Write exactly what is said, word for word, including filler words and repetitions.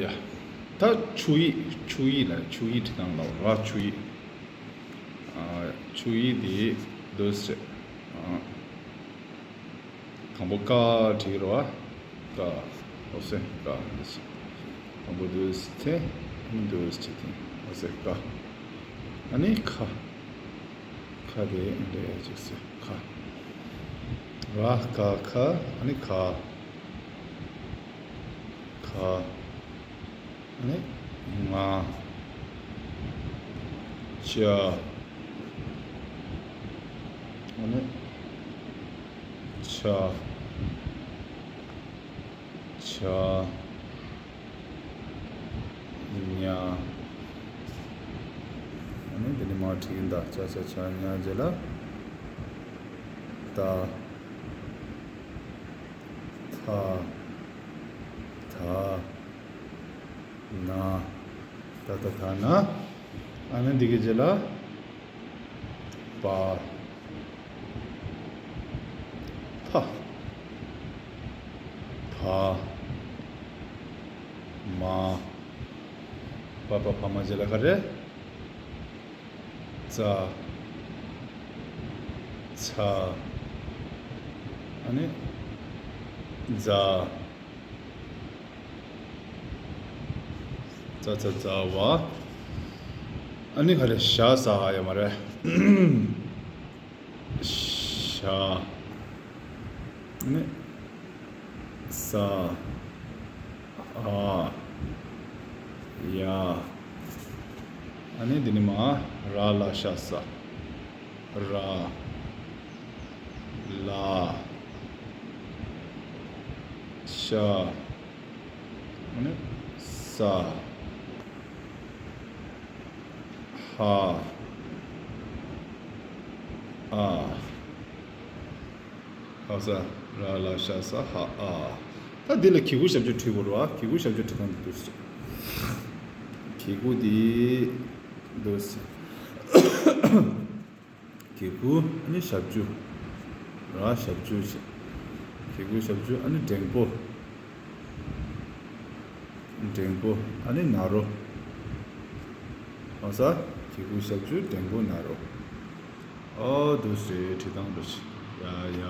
ཡ། ད་ཆུ་ཡིག་ཆུ་ཡིག་ལ་ཆུ་ཡིག་བྲིས་སྟངས་ལ་ར་ཆུ་ཡིག་ཨ། ཆུ་ཡིག་དེ་འདུག་སེ། ཨ། དང་པོ་ཀ་བྲིས་རོ། ཀ། འོ་སེ་ཀ་འདུག་སེ། དང་པོ་འདུག་སེ། འདུག་སེ་ཐིང་འོ་སེ་ཀ། ཨ་ནི་ཁ། ཁ་དེ་འདྲ་ཅིག་སེ་ཁ། ར་ཀ་ཁ། ཨ་ནི་ཁ། ཁ། ཨ་ནི་ང་། ཅ། ཨ་ནི་ཆ། ཆ། ཉ། ཨ་ནི་འདི་ནི་མ་བྲིས་ཡིན་ད། ཅ་ཆ་ཆ་ཉ་རྗེས་ལ་ད། ཐ། ད། ན། ད་ད་ད་ན། ཨ་ནི་འདི་གི་རྗེས་ལ་པ། ཕ། བ། མ། པ་པ་བ་མ་རྗེས་ལ་ག་རེ། ཙ། ཚ། ཨ་ནི། ཛ། ཙ་ཚ་ཛ་ཝ། ཨ་ནི་ག་རེ་ཞ་ཟ་ཡོད་མ་རེད། ཞ། ཨ་ནི། ས། ཨ། ཡ། ཨ་ནི་འདི་ནི་མ་ར་ལ་ཤ་ས། ར། ལ། ཤ། ཨ་ནི་ས། ཧ། ཨ། ཧ་ས། ར་ལ་ཤ་ས་ཧ་ཨ། ད་འདི་ལ་གི་གུ་ཞབས་ཀྱུ་བྲི་དགོས་རེད་བ། གི་གུ་ཞབས་ཀྱུ་བྲི་སྟངས་འདི་འདུག་སེ། གི་གུ་འདི་འདུག་སེ། གི་གུ་ཨ་ནི་ཞབས་ཀྱུ། ར་ཞབས་ཀྱུ་བྱས། གི་གུ་ཞབས་ཀྱུ་ཨ་ནི་འགྲེང་པོ། འགྲེང་པོ་ཨ་ནི་ན་རོ། ཧ་ས། གི་གུ་ཞབས་ཀྱུ་འགྲེང་པོ་ན་རོ། ཨོ་འདུག་སེ་བྲི་སྟངས་འདུག་སེ། ཡ་ཡ།